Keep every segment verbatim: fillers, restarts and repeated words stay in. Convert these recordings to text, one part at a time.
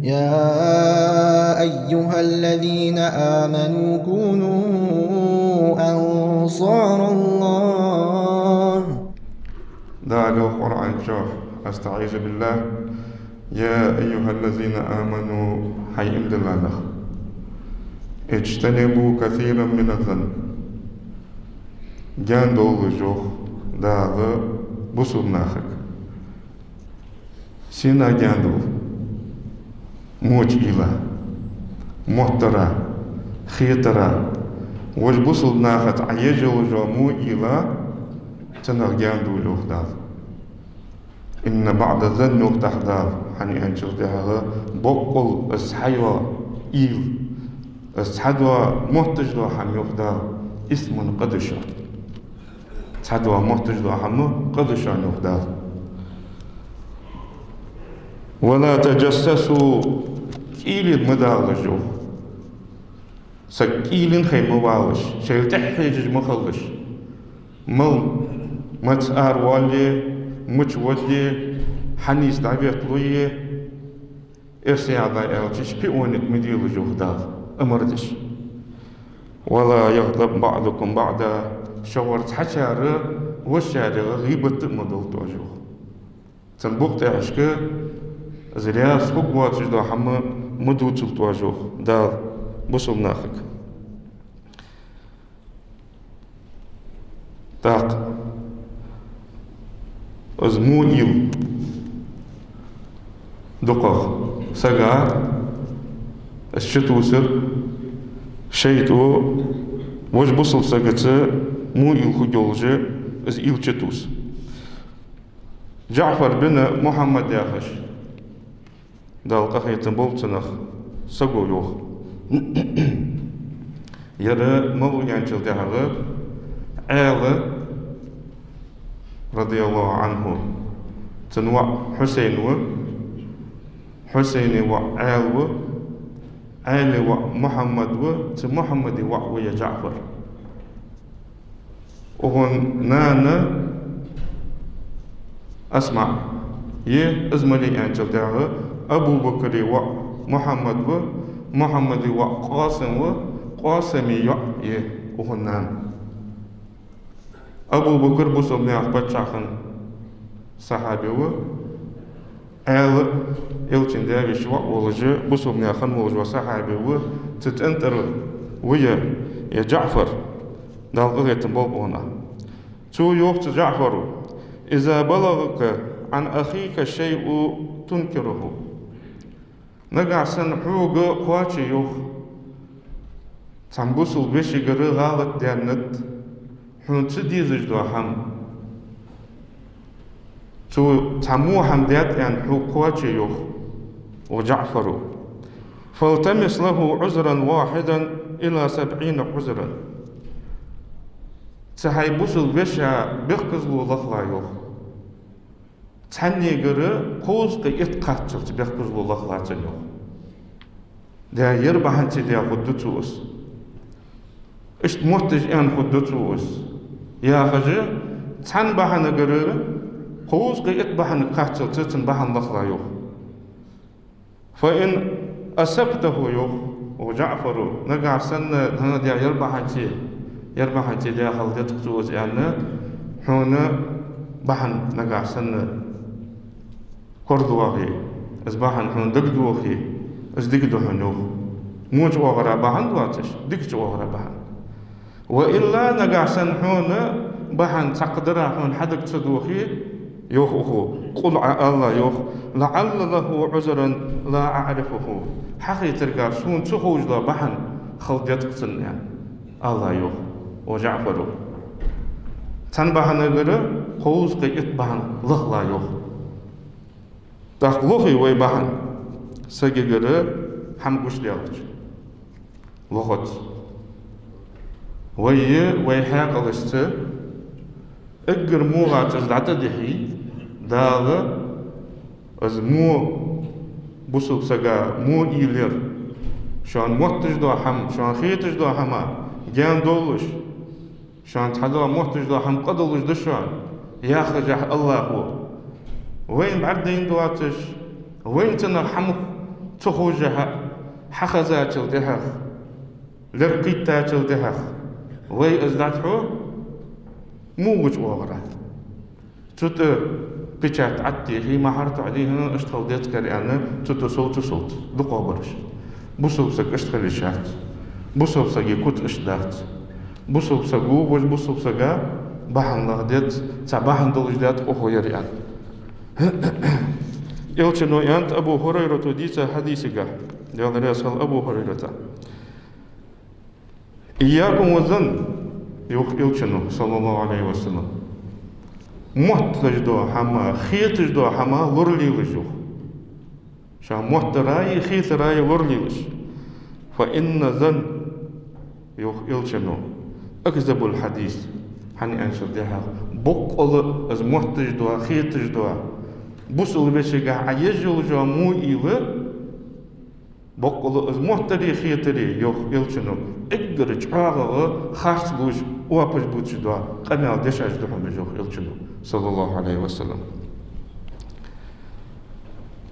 يا أيها الذين آمنوا كونوا أنصار الله. Дала йоах Къуръан чу, أستعيذ بالله: يا أيها الذين آمنوا, хӀай иман дилла нах, اجتنبوا كثيرا من الظن. Гаьна довлалаш, йоах Дала бусалба нахага. Сенах гаьна довла? Моча уйла, моттара, хетара. Вож бусалба нахаца Ӏа еш йола во уйла, цунах гаьна довла, йоах Дала. إن بعض الظن, йоах тӀаккха Дала, хӀана аьлча тӀехьагӀа боккъал из цхьайола уйла, из цхьадола мотташ дола хӀама, йоах Дала, إثم, къа да шоана. Цхьадола мотташ дола хӀама къа да шоана, йоах Дала. ولا تجسسوا, кӀийлен ма далалаш, йоах. Саг кӀийлен хай ма валалаш, шоайла тӀехьа хьежаш ма хилалаш. Мала маца аравоале, мича воде, хьанийса дӀаветталуе, эрсий яхьа аьлча шпионить ма делалаш, йоах Дала, амар деш. ولا يغتب بعضكم بعضا, шугара цхьачар вокхарех гӀийбат а ма долда оаш, йоах. Цун букъа тӀехьашка из раьза хургвоацаш дола хӀама ма дувцалда оаш, йоах Дала бусалба нахага. ТӀаккха из во уйла дукхагӀа сага, из чутувсар, шайтӀо вож бусалба сагаца во уйла хургйолаш из уйла чутувс. ДжаӀфар бин Мухьаммад яхаш, Дала къахетам болба цунах, саго, йоах. Ер мала ва аьлча тӀехьагӀа Ӏаьла, رضي الله عنه, цун воӀ Хьусайн ва, Хьусайна воӀ Ӏаьла ва, Ӏаьла воӀ Мухьаммад ва, цу Мухьаммада воӀ ва ер ДжаӀфар. Укхун нана АсмаӀ я, из мала я аьлча тӀехьагӀа Абу-Бакра воӀ Мухьаммад ва, Мухьаммада воӀ Къасим ва, Къасима йоӀ я укхун нана. Абу-Бакр бусалба наьха паччахь хинна сахьаба ва, Ӏаьла Элчан даь-веший воӀ волаш, бусалба наьха хинна волаш вола сахьаба ва, цу цӀен тӀара ва ер, ер ДжаӀфар, Дала къахетам болба цунах. Цо йоах цу ДжаӀфара: إذا بلغك عن أخيك شيء تنكره. Нагахь санна хьога кхоаче, йоах, цхьан бусалба вешийгара гӀалат даьннад, хьона ца дезаш дола хӀама. Цо цхьа во хӀама даьд аьнна хьога кхоаче, йоах, йоах ДжаӀфара, فالتمس له عذرا واحدا إلى سبعين عذرا. Цу хьай бусалба вешийна бехказло лахалахь, йоах. Цхьаннегара кхузткъеи итт кхаччалца бехказло лахалахь цунна, йоах. Даь, ер бахьан ца даь хургда цо из. Иштта мотташ аьнна хургда цо из. Яхаш, цхьан бахьанагара кхузткъеи итт бахьанага кхаччалца цун бахьан лахалахь, йоах. فإن أصبته, йоах, йоах ДжаӀфара, нагахь санна, хӀана, даь, ер бахьан ца, ер бахьан ца даь хила деза-кх цо из аьнна, хьона бахьан нагахь санна корадоагӀе, из бахьан хьона дагадохе, из дика да хьона, йоах. Моча оагӀора бахьан доацаш, дикача оагӀора бахьан. وإلا, нагахь санна хьона бахьан цхьаккха дара хьона хьадага ца дохе, йоах укхо, قل, Ӏа алалахь, йоах, لعل له عذرا لا أعرفه. Хьахетаргахьа сона ца ховш дола бахьан хила деза-кх цун, аьнна, алалахь, йоах, йоах ДжаӀфара. Цхьан бахьанагара кхузткъеи итт бахьан лахалахь, йоах. ТӀаккха лохе вай бахьан сагагара хӀама гучадаьлча? Лохац. Вай, вай хьаькъалашца эггара во гӀерташ дӀатӀадихье, Дала из во, бусалба сага во уйла яр, шоана мотташ дола хӀама, шоана хеташ дола хӀама гаьна довлалаш, шоана цхьадола мотташ дола хӀама къа долаш да шоана, яхаш, яхаш АллахӀа. Вайна бӀаргадайна доацаш, вайна цунах хӀама Ца ховш а, хьахезачул тӀехьагӀа, лерг кхийттачул тӀехьагӀа, вай из дӀатӀахьо мугӀача оагӀорахьа. Цу тӀа печать Ӏаттехи, махьар тоӀадехи, хӀана иштта хила деза кхы аьнна, цу тӀа совца-совца дукхагӀбараш. Бусалба саг иштта хила йиш яц. Бусалба сага куц иштта дац. Бусалба саго вож бусалба сага бахьан лаха деза, цхьа бахьан долаш дац укхо ер аьнна. Элчано аьннад Абу Хурайрата дийцача хьадисагахь, Даьла раьза хилва Абу Хурайрата: «إياكم والظن», йоах Элчано, саллаллахӀу Ӏалайхи ва саллам. Мотташ дола хӀама, хеташ дола хӀама лоралелаш, йоах. Шоана моттараи хетараи лоралелаш. «فإن الظن», йоах Элчано, «أكذب الحديث». ХӀана аьлча тӀехьагӀа, боккъала из мотташ дола, хеташ дола, бусалба вешийгахьа Ӏа еш йолаш йола муийла, боккъала из моттари хетари, йоах Элчано, эггара чӀоагӀагӀа харц луш, оапаш бувцаш дола къамаьл, дешаш да хьона уж, йоах Элчано, саллаллахӀу Ӏалайхи ва саллам.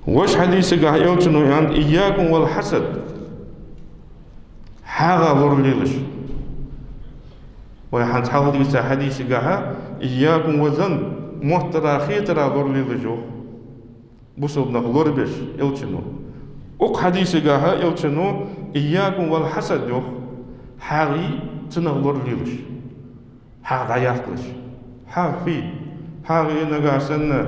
Вож хьадисагахь Элчано аьннад: «إياكم والحسد». ХьагӀах лоралелаш. Вай хӀанз хьалха дийцача хьадисагахьа: «إياكم والظن», моттарах, хетарах лоралелаш, йоах. Бусалба нах лорабеш Элчано. Укх хьадисагахьа Элчано: «إياكم والحسد», йоах. ХьагӀий, цунах лоралелаш. ХьагӀ дӀаяккхалаш. ХьагӀ фий? ХьагӀ е нагахь санна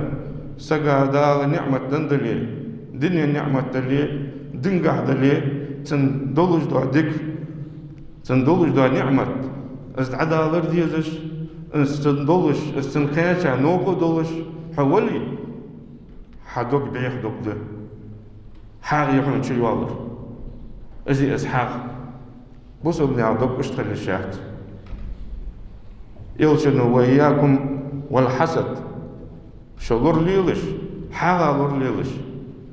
сага Дала ниӀмат денна дале, дунен ниӀмат дале, динагахь дале, цунна долаш дола дика, цунна долаш дола ниӀмат, из дӀадалар дезаш, из цунна долаш, из цунна кхаьча новкъа долаш хьо вале, хьа дог бӀеха дог да. ХьагӀ я хьона чуйоаллар. Из я из хьагӀ. Бусалба наьха дог иштта хила йиш яц. Элчано: «وإياكم والحسد». Шо лоралелаш, хьагӀах лоралелаш.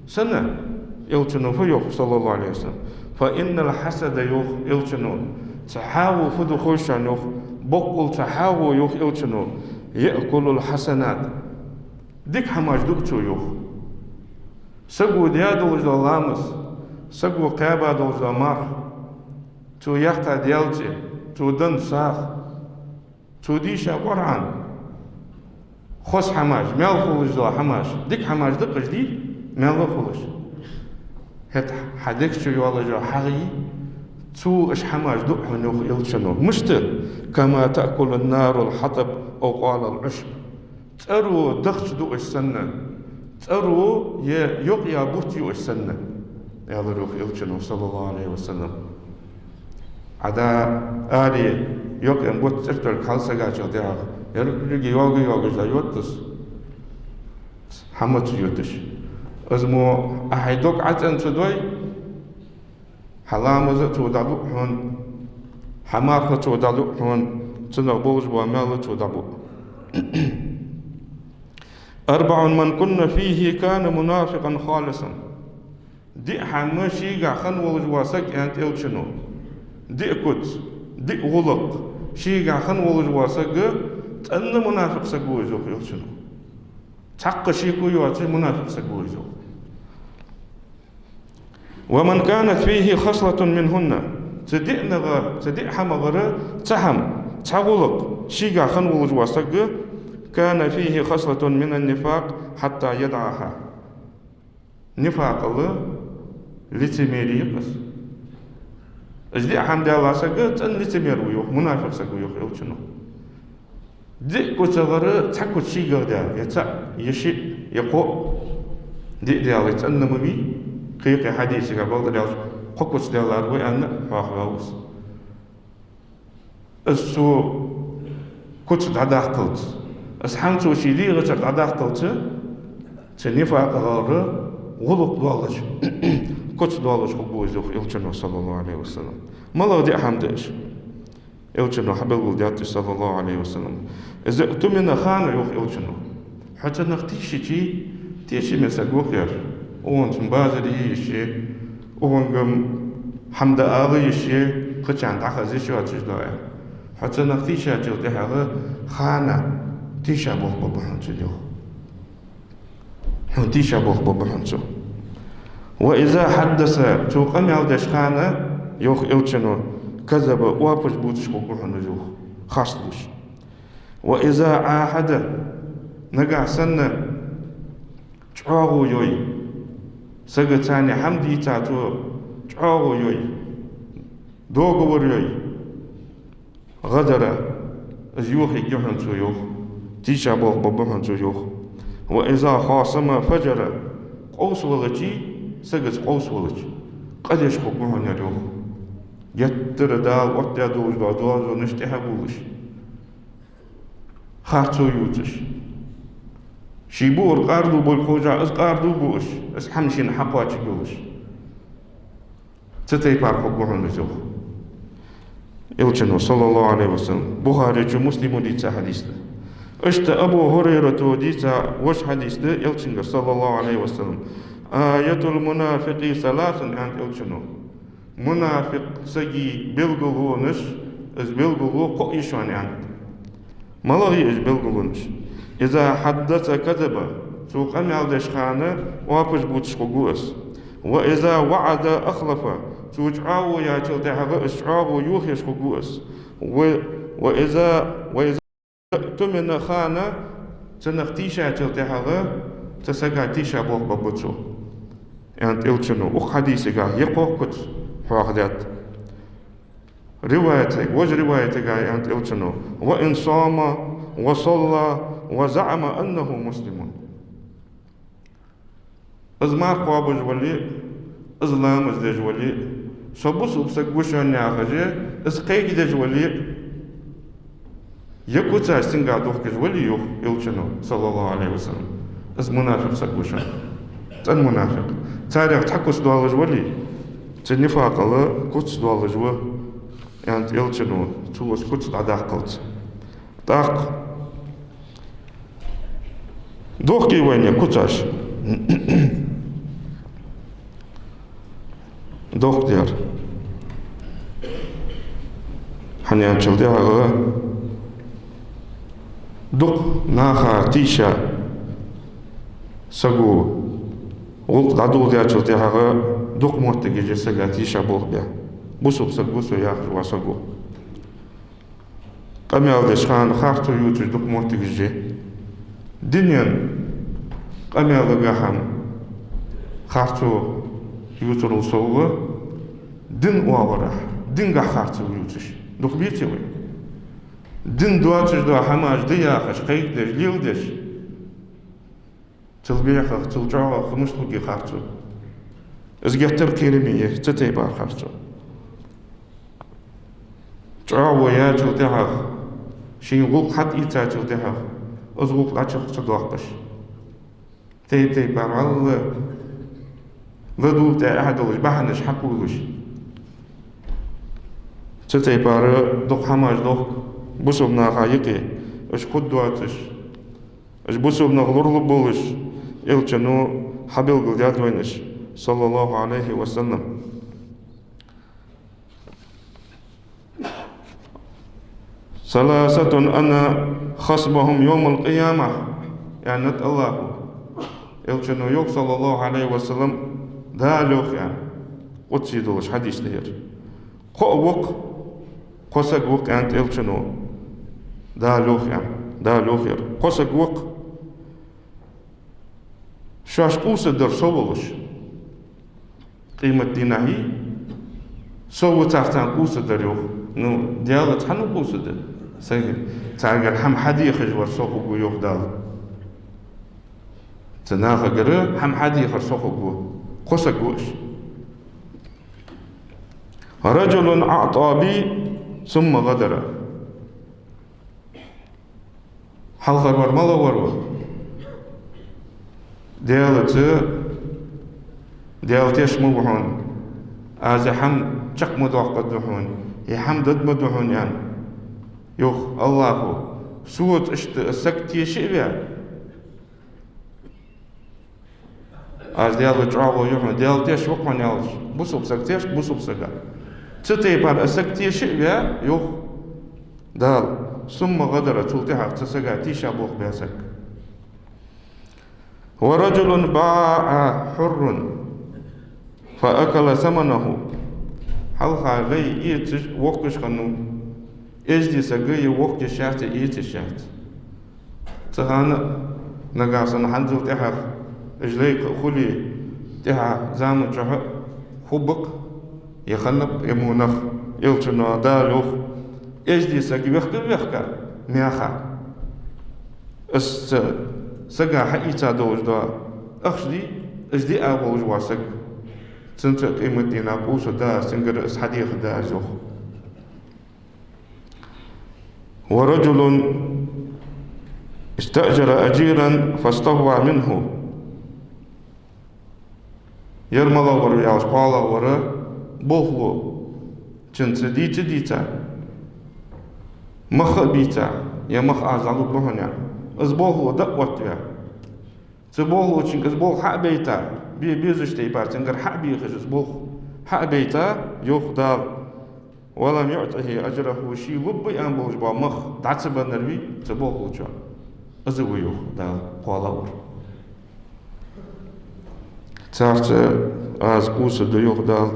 Сенна? Элчано фу йоах, саллаллахӀу Ӏалайхи ва саллам? «فإن الحسد», йоах Элчано, цу хьагӀо фу ду хой шоана, йоах, боккъала цу хьагӀо, йоах Элчано, «يأكل الحسنات». Дика хӀамаш дуъ цо, йоах. Саго даь долаш дола ламаз, саго кхаьба долаш дола марха, цо яьккха Даьла цӀи, цо денна сагӀа, цо дийша Къуръан, хоза хӀамаш, маьл хулаш дола хӀамаш, дика хӀамаш да-кх уж, дий, маьл а хулаш. ХӀаьта хьа дег чу йоаллаш йола хьагӀ я, цо уж хӀамаш дуъ хьона, йоах Элчано. Мишта? «كما تأكل النار الحطب أو قال العشب». ЦӀеро дахча дуаш санна, цӀеро е йокъа яь бутт юаш санна, аьлар, йоах Элчано, саллаллахӀу Ӏалайхи ва саллам. Ӏа да аре йокъа яь бутт цӀерторг хьалсагачул тӀехьагӀа, еррига йоага-йоагаш дӀайода из, хӀама ца йодаш. Из мо Ӏа хьай дог ӀацӀенна ца дой, хьа ламаз а цо дӀадуъ хьона, хьа марха цо дӀадуъ хьона, цунах болаш бола маьл а цо дӀабуъ. «أربع من كن فيه كان منافقا خالصا». Диъ хӀама шийгахь хинна волаш вола саг, аьннад Элчано. Диъ куц, диъ гӀулакх шийгахь хинна волаш вола саг цӀена мунафикъ саг ва из, йоах Элчано. Цхьаккха шеко йоацаш мунафикъ саг ва из, йоах. «ومن كانت فيه خصلة منهن». Цу диънагара, цу диъ хӀамагара цхьа хӀама, цхьа гӀулакх шийгахь хинна волаш вола саг, «كان فيه خصلة من النفاق حتى يدعها». Нифакъал, лицемерие я-кх из. Из диъ хӀама даьлча саг цӀена лицемер ва, йоах, мунафикъ саг ва, йоах Элчано. Диъ куцагара цхьа куц шийгара даьлча, е цаӀ, е шиъ, е кхоъ, диъ даьлча цӀена ма вий, кхы-кхы хьадисагахь бакъдар аьлча, кхо куц даьлар ва аьнна, хьоахаваьв из. Из цо куц дӀадаккхалца, из хӀама цо ший дегӀацара дӀадаккхалца, цу нифакъагара гӀулакх доаллаш, куц доаллаш хургва из, йоах Элчано, саллаллахӀу Ӏалайхи ва саллам. МалагӀа диъ хӀама да уж? Элчано хьабелгалдаьд уж, саллаллахӀу Ӏалайхи ва саллам. «إذا اؤتمن خان», йоах Элчано. Хьо цунах тийшача, тешаме саг ва-кх ер. Укхунца базар е йиш я, укхунга хӀама дӀаала йиш я, кхычарна дӀахаза йиш йоацаш дола. Хьо цунах тийшачул тӀехьагӀа хана тийшаболх баргба хьона цо, йоах. Хьона тийшаболх баргба хьона цо. «وإذا حدث», цо къамаьл деш хана, йоах Элчано, «كذب», оапаш бувцаш хургва хьона из, йоах, харц лувш. «وإذا عاهد», нагахь санна чӀоагӀо йой, сагаца цхьана хӀама дийца цо чӀоагӀо йой, договор йой, «غدر», из йохаергья хьона цо, йоах, тийшаболх бергба хьона цо, йоах. «وإذا خاصم فجر», къовсавелча, сагаца къовсавелча, къа деш хургва хьона ер, йоах. Геттара Дала оттадаь долаш дола доазонаш тӀехьа гуллуш, харцо ювцаш, ший буар къардо болга ховш, из къардо буаш, из хӀама шийна хьакхоачаргйолаш. Цу тайпара хургва хьона из, йоах Элчано, صلى الله عليه وسلم. Бухаре чу, Муслимо дийца хьадис да. Иштта Абу ХӀурайрата дийца вож хьадис да Элчангара, صلى الله عليه وسلم: «آية المنافق ثلاث», аьннад Элчано. Мунафикъ сага белгалонаш, из белгало кхоъ я шоана, аьннад. МалагӀа я уж белгалонаш? «إذا حدث كذب», цо къамаьл деш хана оапаш бувцаш хургва из. «وإذا وعد أخلف», цо чӀоагӀо яьчул тӀехьагӀа из чӀоагӀо йохаеш хургва из. «و، وإذا، وإذا اؤتمن خان», цунах тийшачул тӀехьагӀа цу сага тийшаболх бергба цо, аьннад Элчано. Укх хьадисагахь е кхо куц хьоахадаьд. Риваятага, вож риваятага аьннад Элчано: «وإن صام وصلى وزعم أنه مسلم». Из марха кхоабаш вале а, из ламаз деш вале а, со бусалба саг ва шоана яхаш, из кхайкадеш вале а, е куцаш цунга дохкаш вале, йоах Элчано, صلى الله عليه وسلم, из мунафикъ саг ва шоана. ЦӀена мунафикъ. Царех цхьа куц долаш вале, цу нифакъал куц долаш ва, аьннад Элчано, цо из куц дӀадаккхалца. ТӀаккха дохкий вайна куцаш? Дохк дер. ХӀана аьлча, тӀехьагӀа дукха наха тийша саго гӀулакх дӀадоладаьчул тӀехьагӀа дукха моттигаш я сага тийшаболх бе. Бусалба саг ва со яхаш вола саго. Къамаьл деш хана харцо ювцаш дукха моттигаш я. Дунен къамаьлагахьа харцо ювцарал совгӀа, дин оагӀорахьа, дингахьа харцо ювцаш дукха беций вай? Дин доацаш дола хӀамаш да яхаш, кхайкадеш, леладеш, цул бехах, цул чӀоагӀагӀа мишта хургья харцо? Из геттара кхераме я, цу тайпара харцо. ЧӀоагӀо яьчул тӀехьагӀа, шийна гӀулакх хьатӀаийцачул тӀехьагӀа, из гӀулакх дӀачух ца доаккхаш, тайп-тайпара вӀалла ладувгӀа тӀехьа долаш, бахьанаш хьакхоллаш. Цу тайпара дукха хӀамаш дохк бусалба наха юкъе, уж хургдоацаш, уж бусалба нах лоралургболаш, Элчано хьабелгалдаьд вайна уж, صلى الله عليه وسلم. «ثلاثة أنا خصمهم يوم القيامة», аьннад АллахӀа. Элчано йоах, صلى الله عليه وسلم, Дала йоах, аьнна, къудси долаш хьадис да ер. Кхоъ ва-кх, кхо саг ва-кх, аьннад Элчано. Дала йоах, аьнна, Дала йоах ер. Кхо саг ва-кх, шоаш къувсаргдар со волаш къематдийнахьеи, со ва царца къувсаргдар, йоах. Ну, Даьлаца хьан къувсаргда? Сага, царгара хӀама хьадехаш вар со хургва, йоах Дала. Цу нахагара хӀама хьадехар со хургва. Кхо саг ва уж. «رجل أعطى بي ثم غدر». Хьалхарвар малагӀвар ва? Даьлаца, Даьла теш ма ва хьона, аз ер хӀама чакх ма доаккхаргда хьона, ер хӀама даргда ма ду хьона, аьнна. Йоах АллахӀа, соца иштта из саг теша а ваь, аз Даьла чӀоагӀо ю хьона, Даьла теш ва-кх хьона аьлча, бусалба саг тешаргда бусалба сага. Цу тайпара из саг теша а ваь, йоах Дала, «ثم غدر», цул тӀехьагӀа цу сага тийшаболх баь саг. «ورجل باع حرا». فأكل ثمنه. Хьалха лай эцаш, вохкаш хиннав. Эздий саг е вохкаш яц, е эцаш яц. Цу хана а, нагахьа санна хӀанзал тӀехьагӀа, уж лай кхы а хуле, тӀехьа заман чухь а хургба-кх, е хиннаб, е мо нах, Элчано, Дала йоах, эздий саг вехка-вехка, мехах. Из цу сага хьаийца долаш дола ахча дий, из диа волаш вола саг. Цунца къематдийнахьа къувсаргда аз, цунгара из хьадехаргда аз, йоах. ورجل استأجر أجيرا فاستهوى منه. Ер малагӀа вар аьлча, кхоалагӀа вар болхло, цунца дийца-дийца, мах а бийца, е мах аз дӀалургба хьона аьнна, из болхло дӀаоттаваь. Цу болхлочунга из болх хьа а байта, бе безача тайпара цунгара хьа а бехаш, из болх хьа а байта, йоах Дала: ولم يعطه أجره, ше лургба аьнна болаш бола мах дӀа ца беннар вий цу болхлочоа. Из ва, йоах Дала, кхоалагӀа вар. Царца аз къувсаргда, йоах Дала,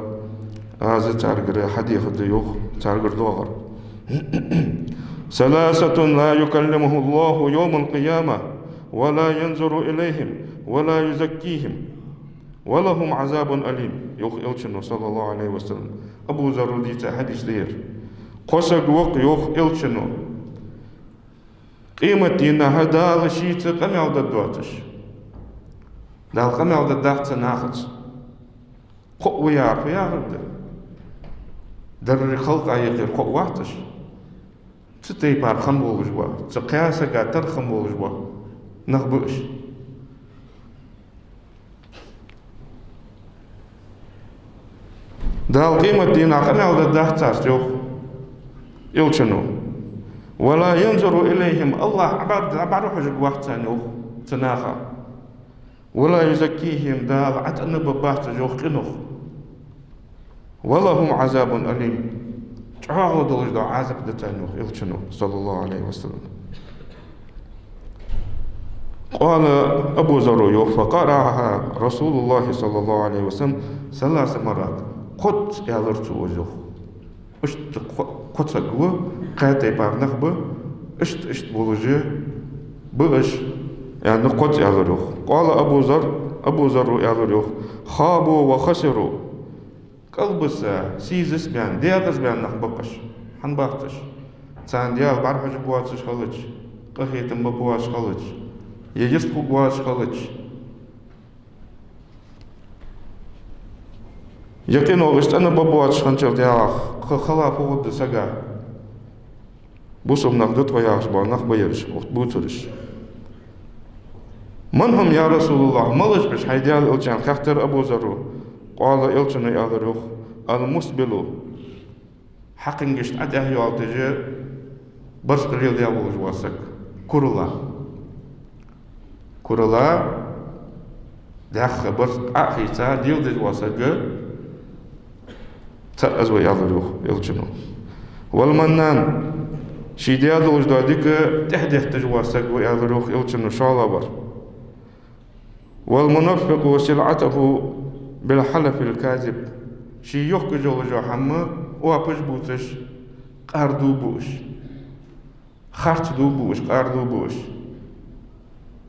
аз царгара хьадехаргда, йоах, царгара доагӀар. ثلاثة لا يكلمهم الله يوم القيامة ولا ينظر إليهم ولا يزكيهم ولهم عذاب أليم, йоах Элчано, صلى الله عليه وسلم. Абу Зарра дийца хьадис да ер. Кхо саг ва-кх, йоах Элчано, къематдийнахьа Дала шийца къамаьл дергдоацаш. Дала къамаьл дергдац цу нахаца. Кхоъ ва яхар фу яхар да? Деррига халкъа юкъера кхоъ вац уж. Цу тайпара хинна болаш ба, цу кхаь сага тара хинна болаш ба нах ба уж. Дала къематдийнахьа къамаьл дергдац царца, йоах Элчано. ولا ينظر إليهم, АллахӀ ӀобӀар-, ӀобӀарахьожаргвац царна, йоах, цу наха. ولا يزكيهم, Дала ӀотӀанабаргбац уж, йоах, къинох. ولهم عذاب أليم, чӀоагӀа долаш дола Ӏазап да царна, йоах Элчано, صلى الله عليه وسلم. قال أبو ذر, йоах, فقرأها رسول الله صلى الله عليه وسلم, ثلاث مرات, кхозза аьлар цо из, йоах. Иштта кхо-, кхо саг ва, кхаь тайпара нах ба, иштта-иштта болаш ба уж, аьнна, кхозза аьлар, йоах. قال أبو ذر, Абу Зарра аьлар, йоах: خابوا وخسروا. КӀалбиса, сийсаза баьнна, декъаза баьнна нах ба-кх уж. ХӀана бац уж? Царна Даьла бӀарахьожаргвоацаш хилча, къахетам бергбоацаш хилча, е йистхургвоацаш хилча, е къинох уж цӀенабаргбоацаш хинначул тӀехьагӀа, кхы хала фу хургда сага? Бусалба нах да тхо яхаш бола нах ба ераш, укх тӀа бувцараш. من هم يا رسول الله, малаш ба уж, хӀай Даьла Элча, аьнна, хаьттар Абу Зарра. قال, Элчано аьлар, йоах: المسبل. Хьакхингашта ӀотӀехьайоалийташ, барзкъа леладеш волаш вола саг. Курала. Курала, дӀаьха барзкъа Ӏохийца леладеш вола саг, цаӀ из ва, аьлар, йоах Элчано. والمنان, ше даь долаш дола дика тӀехьадетташ вола саг ва, аьлар, йоах Элчано, шоллагӀвар. والمنفق سلعته بالحلف الكاذب. Ше йохкаш йола хӀама оапаш бувцаш, къардувш ба уж. Харц дувш ба уж, къардувш ба уж.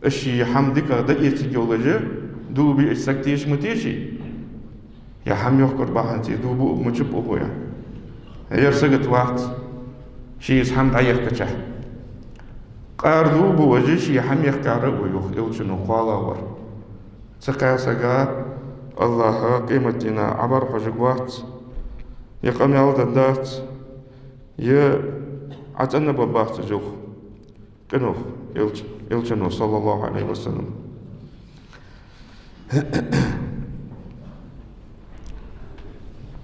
Уж ший хӀама дикагӀа дӀаэцаргйолаш, дувш ба уж, саг теша ма теший. Е хӀама йохкар бахьанца дувш ба, мичаб укхо, е. Ер сагота вац, ший из хӀама дӀаехкача. Къардувш ба уж, ший хӀама ехкар а ва, йоах Элчано, кхоалагӀвар. Цу кхаь сага АллахӀа къематдийнахьа ӀобӀарахьожаргвац, е къамаьл дергдац, е ӀотӀанабаргбац уж, йоах. Къинох, Элч-, Элчано, صلى الله عليه وسلم.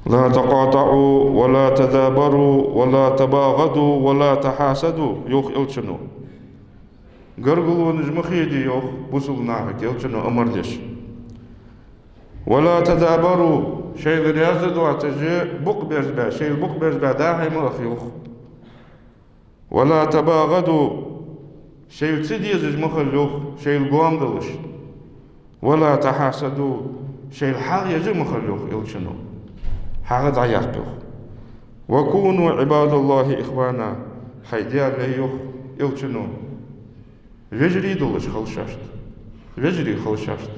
لا تقاطعوا ولا تدابروا ولا تباغضوا ولا تحاسدوا, йоах Элчано. Гаргалонаш ма хеде, йоах, бусалба нахага, Элчано амар деш. ولا تدابروا, шоайла раьза доацаш, букъ берзабаь, шоайла букъ берзабаь дӀа-хьа ма аха, йоах. ولا تباغضوا, шоайла ца дезаш ма хила, йоах, шоайла гоама долаш. ولا تحاسدوا, Шоайла хьагӀ еш а ма хила, йоах Элчано. ХьагӀ дӀаяккха, йоах. «وكونوا عباد الله إخوانا». Хьай Даьла лай, йоах Элчано, вежарий долаш хила шоашта. Вежарий хила шоашта.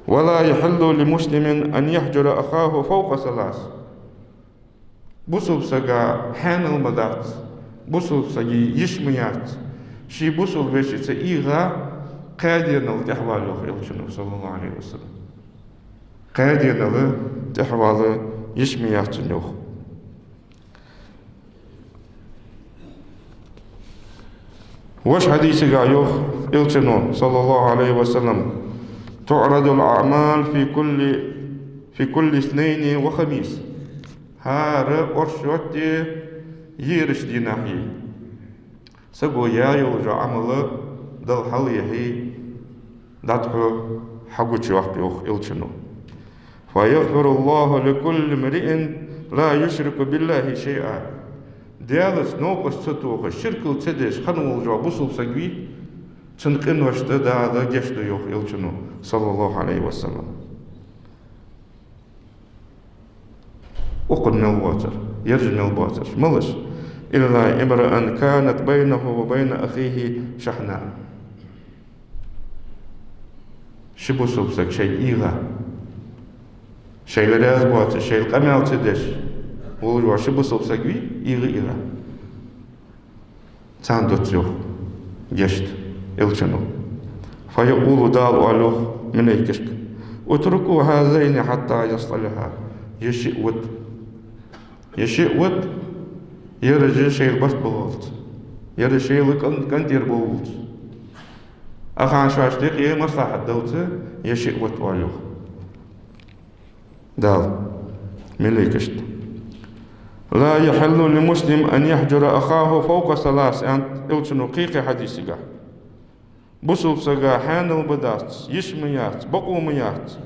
«ولا يحل لمسلم أن يهجر أخاه فوق ثلاث». Бусалба сага хьаьнал ма дац, бусалба сага йиш ма яц ший бусалба вешийца ийгӀа кхаь денал тӀехьавала, йоах Элчано, صلى الله عليه وسلم. Кхаь денал тӀехьавала йиш ма яц цунна, йоах. Вож хьадисага йоах Элчано, صلى الله عليه وسلم: «تعرض الأعمال في كل، في كل اثنين وخميس». ХӀара оршоти ераш дийнахьеи саго яь йола Ӏамал Далла хьалъяхьий, дӀатӀахьо хьагучайоаккх, йоах Элчано. «فيغفر الله لكل امرئ لا يشرك بالله شيئا». Даьлаца новкъост ца тохаш, ширкал ца деш хинна волаш вола бусалба саг вий, цун къиношта Дала гешт ду, йоах Элчано, صلى الله عليه وسلم. Укхун мел воацар, ераш мел боацараш. Малаш? «إلا امرأ كانت بينه وبين أخيه شحناء». Ши бусалба саг шоайла ийгӀа, шоайла раьза боацаш, шоайла къамаьл ца деш волаш вола ши бусалба саг вий, ийгӀа, ийгӀа. Царна ду цо, йоах, гешт Элчано. «فيقول», Дала оал, йоах, малейкашка: «اتركوا هذين حتى يصطلحا». Ер шиъ вита, ер шиъ вита, ераш шоайла барт бовлалца, ераш шоайла кӀан-, кӀантӀера бовлалца. Ахьа шоашта юкъе маслахьат далца ер шиъ вита, оал, йоах Дала малейкашта. «لا يحل لمسلم أن يهجر أخاه فوق ثلاث», аьннад Элчано кхы а хьадисага. Бусалба сага хьаьнал ма дац, йиш ма яц, бокъо ма яц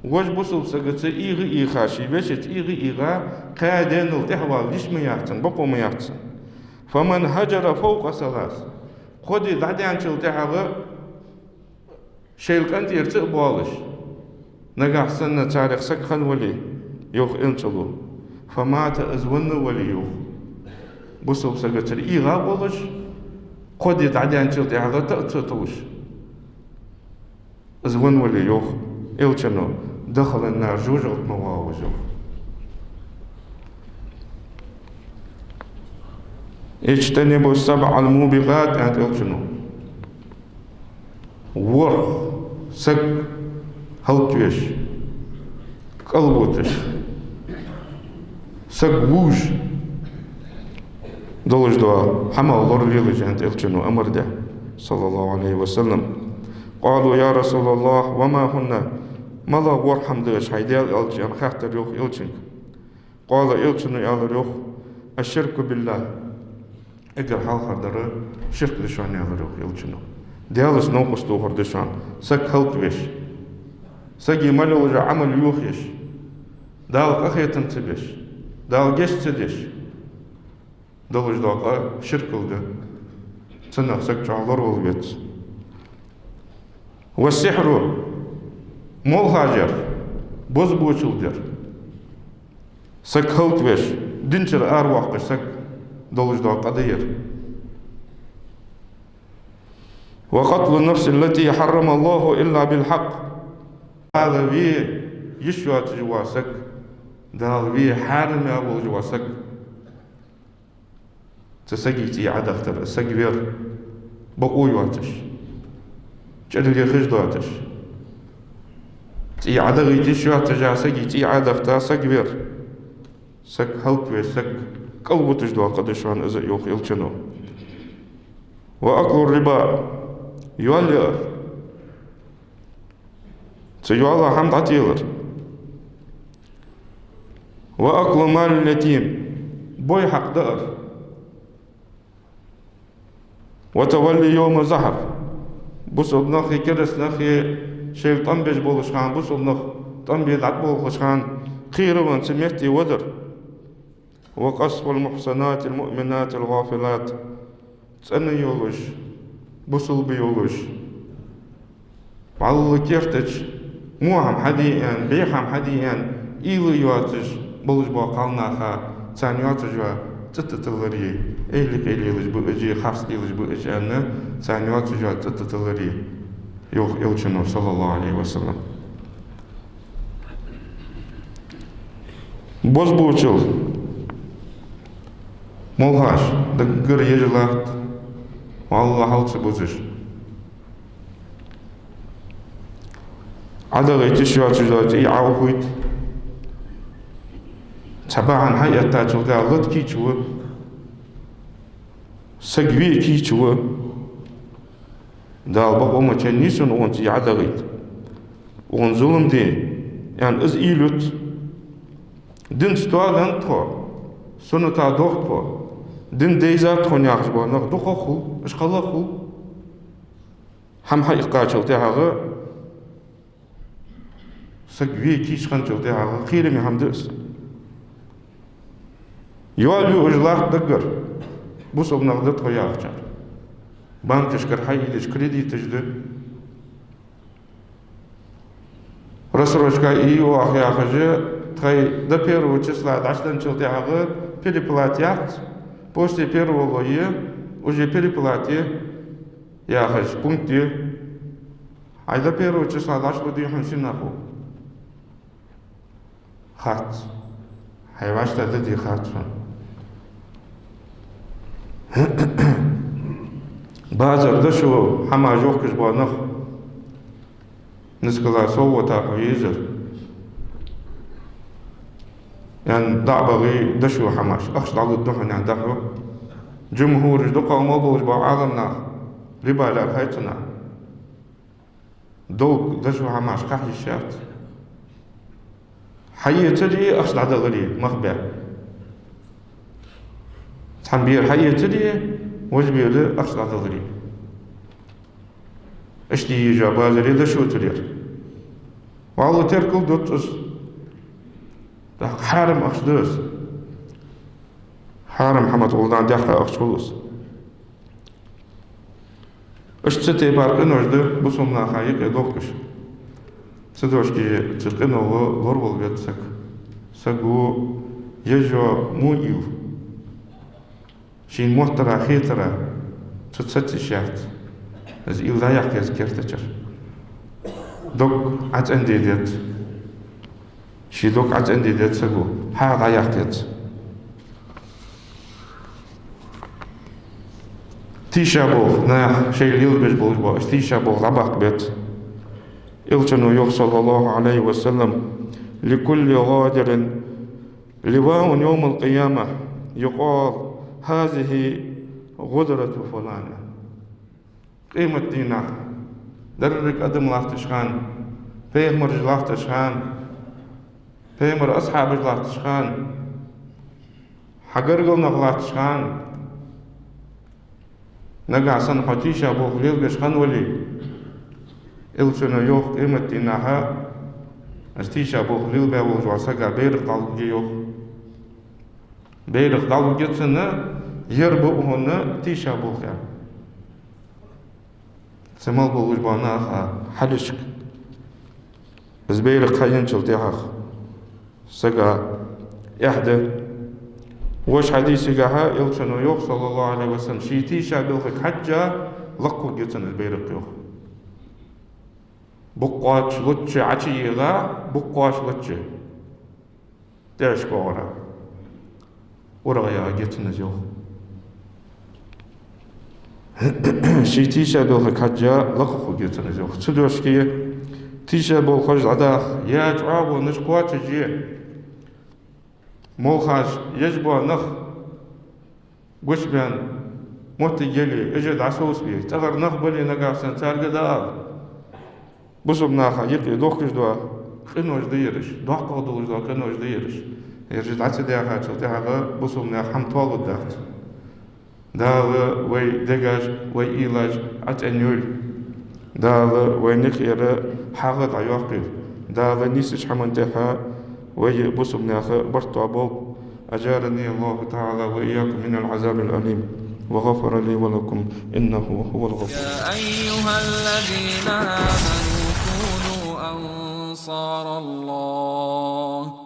вож бусалба сагаца ийгӀа, ийгӀа, ший вешийца ийгӀа, ийгӀа кхаь денал тӀехьавала йиш ма яц цунна, бокъо ма яц цунна. «فمن هجر فوق ثلاث». Кхо ди дӀадаьнначул тӀехьагӀа шоайла кӀантӀера ца а боалаш, нагахьа санна царех саг хинна вале, йоах Элчано, «فمات», из венна вале, йоах, бусалба сагаца ийгӀа а волаш, кхо ди дӀадаьнначул тӀехьагӀа тӀа а ца тувлаш, из венна вале, йоах Элчано, «دخل النار», жожагӀате ма воагӀа из, йоах. «اجتنبوا السبع الموبقات», аьннад Элчано. ВорхӀ саг хӀалаквеш, кӀалвуташ, саг вувш долаш дола хӀамах лоралелаш, аьннад Элчано, амар даь, صلى الله عليه وسلم. «قالوا يا رسول الله وما هن؟» Мала ворхӀ хӀама да уж, хьай Даьла Элча, аьнна, хаьттар, йоах, Элчанга. «قال», Элчано аьлар, йоах: «الشرك بالله». Эггара хьалхардар ширк да шоана, аьлар, йоах, Элчано. Даьлаца новкъост тохар да шоана саг хӀалаквеш, сага мел йола Ӏамал йохаеш, Дала къахетам ца беш, Дала гешт ца деш долаш дола къа ширкал да. Цунах саг чӀоагӀа лоравала веза. «والسحر», молхаш яр, бозбуунцал дар, саг хӀалаквеш, динчура аравоаккхаш саг долаш дола къа да ер. «وقتل النفس التي حرم الله إلا بالحق». Дала ве йиш йоацаш вола саг, Дала ве хьарам яь волаш вола саг. Цу сага цӀий Ӏодахийтар, саг вер, бокъо йоацаш, чӀирга хиш доацаш. ЦӀий Ӏодахийта йиш йоацаш, сага цӀий Ӏодахийта, саг вер, саг хӀалаквеш, саг кӀалвуташ дола къа да шоана из, йоах Элчано. «وأكل الربا», йоал яар, цу йоалах хӀама дӀателар. «وأكل مال اليتيم», бой хьакъ даар. «وتولي يوم الزحف», бусалба нахи кераста нахи шоайла тӀом беш болаш хана, бусалба нах тӀом бе дӀатӀаболхаш хана, кхеравенна цу метте вадар. «وقذف المحصنات المؤمنات الغافلات». ЦӀена йолаш, бусалба йолаш, вӀалла керта чу Во хӀама хьаде аьнна, бӀеха хӀама хьаде аьнна, уйла йоацаш болаш бола кхалнаха, царна йоацаш йола цӀи тӀатиллар е, эйла къайлелаш ба уж, харц лелаш ба уж аьнна, царна йоацаш йола цӀи тӀатиллар е, йоах Элчано, саллаллахӀу Ӏалайхи ва саллам. Бозбуунчал молхаш даггара еш латт, валлахӀи, хьал ца бузаш. ӀодагӀийта йиш йоацаш дола цӀий Ӏоухийт. Цхьа бахьан хьаэттачул тӀехьагӀа лата кийча ва, саг ве кийча ва. Дала бокъо ма ченнийсун укхун цӀий ӀодагӀийта. Укхунна зулам де, аьнна, из уйла юц. Динца тоаденнад тхо, суннатах дохк тхо, дин дайзад тхона яхаш бола нах дукхагӀа хул, уж кхоалагӀа хул. ХӀама хьаиккхачул тӀехьагӀа саг ве кийча хинначул тӀехьагӀа кхераме хӀама да из. Йоалаю уж латта даггара, бусалба нах да тхо яхачар. Банкашкара хьаийдеш кредиташ да. Рассрочка е оаха яхаш, тхоай до первого числа дӀачуденначул тӀехьагӀа переплата яц, после первого е уже переплата е яхаш пункт я. Хьай до первого числа дӀачулуде хьона шин наху? Хац. Хьай вӀаштӀехьдаде хац хьона. Базар дошо хӀамаш йохкаш бола нах, нискала совгӀата хьо езар, аьнна, дӀа а багӀе дошо хӀамаш, ахча дӀалургда хьона аьнна дӀахьо. Джумхьураш, дукхагӀа мел болаш бола Ӏаламнах риба лаьрхӀай цунах. Долг дошо хӀамаш кхахьа йиш яц. Хьаэцаре, ахча дӀадаларе мах баь. Цхьан бера хьаэцаре, вож бера ахча дӀадаларе. Иштта ежа базаре дошо ца лер. Валлахӏи, теркал доацаш. ТӀаккха хьарам ахча да из. Хьарам хӀаман тӀа гӀолла даьккха ахча хул из. Иштта цу тайпара къинош да бусалба наха юкъе дохкаш. Цу дошке цу къинойх лоравала веза саг. Саго еш йола во уйла шийна моттара, хетара, цу цаца йиш яц. Из уйла дӀаяккха еза керта чура. Дог ӀоцӀенде деза. Ший дог ӀоцӀенде деза саго, хьагӀ дӀаяккха еза. Тийша болх, наха шоайла лелабеш болаш бола, уж тийша болх дӀабаккха беза. Элчано йоах, саллаллахӀу Ӏалайхи ва саллам: «لكل غادر لواء يوم القيامة يقال: هذه غدرة فلان». Къематдийнахьа деррига адам латташ хана, пайхамараш латташ хана, пайхамара асхьабаш латташ хана, хьа гаргара нах латташ хана, нагахь санна хьо тийша болх лелабеш хинна вале, Элчано йоах, къематдийнахьа из тийша болх лелабаь волаш волча сага байракх дӀалургья йоах. Байракх дӀалургья цунна, ер ба укхунна тийша болх аьнна. Цу мел болаш бола наха хьалхашка из байракх хьаенначул тӀехьагӀа сага эхь да. Вож хьадисагахьа Элчано йоах, саллаллахӀу Ӏалайхи ва саллам, ший тийша белхага хьежжа лакхаргья цунна из байракх йоах. Букъ кхоачаш лучча ӀочуйийгӀа, букъ кхоачаш лучча тӀехьашка оагӀорахьа урагӀа ягӀаргья цунна из йоах. Ший тийша белхага хьежжа лакхаргья цунна из йоах. Цу дошке тийша болхаш дӀадаха, е чӀоагӀонаш кхоачашъе, молхаш еш бола нах гучабаьнна моттиг яле, уж дӀасовцабе, цӀагӀара нах бале, нагахь санна царга дӀаала. Бусалба наха юкъе дохкаш дола къинош да ераш, доккхагӀа долаш дола къинош да ераш. Ераш дӀа ца даьхачул тӀехьагӀа бусалба наьха хӀама тоалургдац. Дала вай дегаш, вай уйлаш ӀоцӀенйойла. Дала вай наькъара хьагӀ дӀайоаккхийла. Дала нийсача хӀаман тӀехьа вай бусалба наьха барт тоаболба. أجارني الله تعالى وإياكم من العذاب الأليم وغفر لي ولكم إنه هو الغفور. يا أيها الذين آمنوا كونوا أنفسكم أنصار الله.